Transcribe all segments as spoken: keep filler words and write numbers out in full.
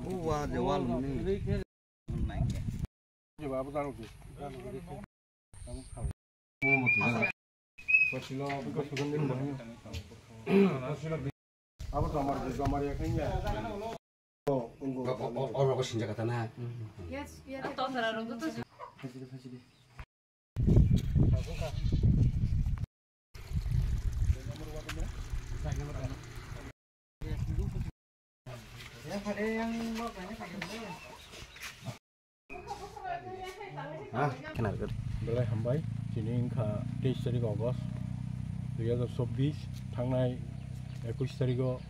Uwa je wal ni. Abo to amar, amar ya kanya. Oro ko sinja kata na. Belai hambai, chini wngkha teis tarik August dui hazar chobbish, thangnai ekush tarigo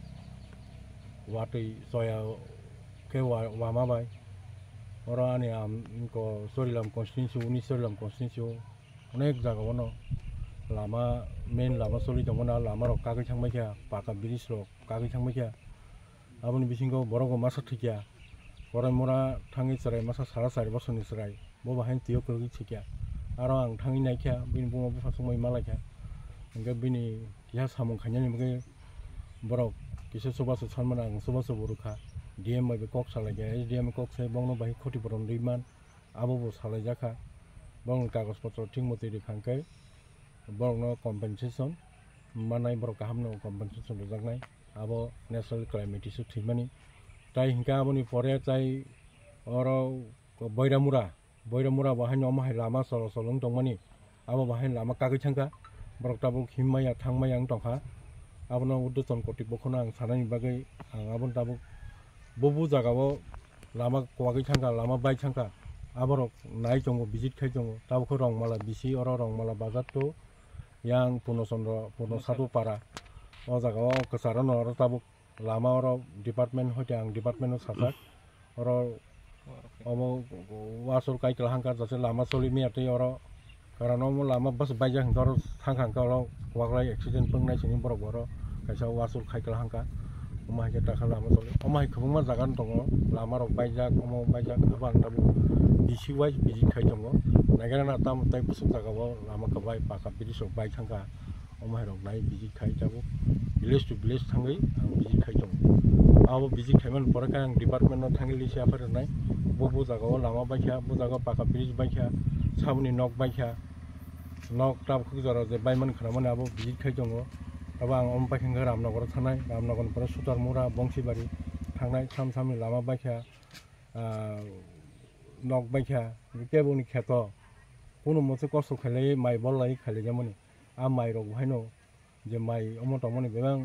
watwi soya khe wa-, wama bai. Oro ani am, ko Sorilam constituency, uni Sorilam constituency o onek jaga o no lama, main lama choli tongmani, lama rok kagwi thangbai kha, paka bridge rok kagwi thangbai kha. Aboni bisingo borok bo masa thwikya, korai mora thangwi chwrai masa sara chari bosorni chwrai, bo bahai twio kwrwgwi thwikya. Aro ang thangwi naikha, bini buma bupha chukmai malaikha, hwnkhe bini kisa samung khainani bagwi borok kisa chubachu sanmani ang chubachu bo rwkha. D M bai bo kok salaikha, S D M kok sai bokno bahai khoti borom rwimani. Abo bo salaijakha, borokni kagoj potro thik motwi rwkha hwnkhe borokno compensation mannai, borok kahamno compensation rwjaknai, abo national climate issue thwimani. Tai hwnkhe aboni pore tai oro Boiramura, Boiramura bo haino omo hai lama cholo cholo wng tongmani, abo bo haino lama kagwi thangkha, borok tabuk himmaya thangmaya wng tongkha. Abono Urdhwatan Kotripokhono ang sanani bagwi ang abono tabuk bo bo jagao lama kwagwi thangkha, lama bai thangkha, aborok nai tongo, visit khai tongo. Tabukhe Rongmala bisi, oro Rongmala bazar to yang Purno Chandra, Purno Sadhu Para, o jagao kwcharo no oro tabuk lama oro department hoite ang department o sajak, oro omo wasol kai kla hangkar jase lama choli maya tei oro. Karon omo lama bus baijak hwnkhe oro thangkha hwnkhe oro waklai accident wngnai sini borok bo oro kaisa wasol khai kla hangkha. Omo hai khe takha lama choli. Omo hai kwbangma jaga no tongo, lama rok baijak, omo baijak, abo ang tabuk D C wise visit khai tongo. Naigra na tamo tei bwswk jaga o lama kwbai paka bridge rok bai thangkha. Omo hai rok nai visit khai tabuk village to village thangwi ang visit khai tongo. Abo visit khaimani pore khe ang department no thangwi list yapharnai. Bo bo jaga o lama baikha, bo jaga o paka bridge baikha, saboni nok baikha. Nok tabuk jora je baimani khwnamani abo visit khai tongo. Abo ang omo baikha hwnkhe Ramnagar o thangnai, Ramnagar ni pore Sutarmura, Bongsibari thangnai, sam samni lama baikha, ah, nok baikha, keboni kheto kunu mote kosto khailai mai bol lai khailaijamani. A mai rok bo haino je mai omo tongmani bebak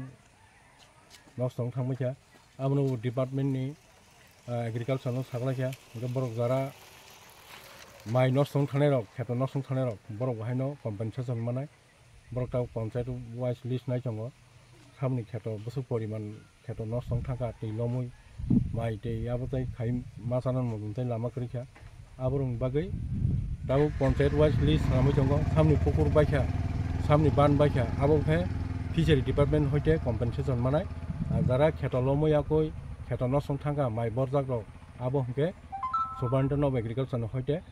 nosto wng thangbai kha. Abono bo department ni, ah, agriculture no saklai kha. Hwnkhe borok jara mai nosto wng thangnai rok, kheto nosto wng thangnai rok, borok bo haino compensation manai. Borok tabuk panchayat wise list nai tongo. Samni kheto bwswk poriman kheto nosto wng thangkha, twi lomwi mai tei abo tei khai ma chana mudum tei lama kwrwi kha. Aborokni bagwi tabuk panchayat wise list swnamwi tongo. Samni pukur baikha, samni ban baikha, abo khe fishery department hoite compensation manai. Ar jara kheto lomwi yakwi kheto nosto wng thangkha mai borjak rok, abo hwnkhe Superintendent of Agriculture ni hoite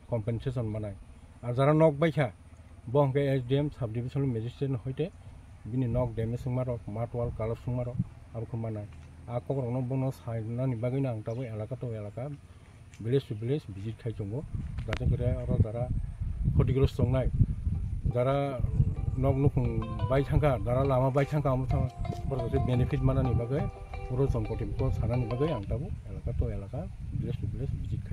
compensation manai. Ar jara nok baikha, bo hwnkhe S D M, sub division magistrate ni hoite bini nok damage wngma rok, mat wall collapse wngma rok, abo khe manai. A kokrokno bono sainani bagwino ang tabuk elaka to elaka, village to village visit khai tongo. Jate khe oro jara khotigrosto wngnai, jara nok nukhung bai thangkha, jara lama bai thangkha, omo thang borok khe benefit manani bagwi, oro jongkoti bo sanani bagwi ang tabuk elaka to elaka, village to village visit khai.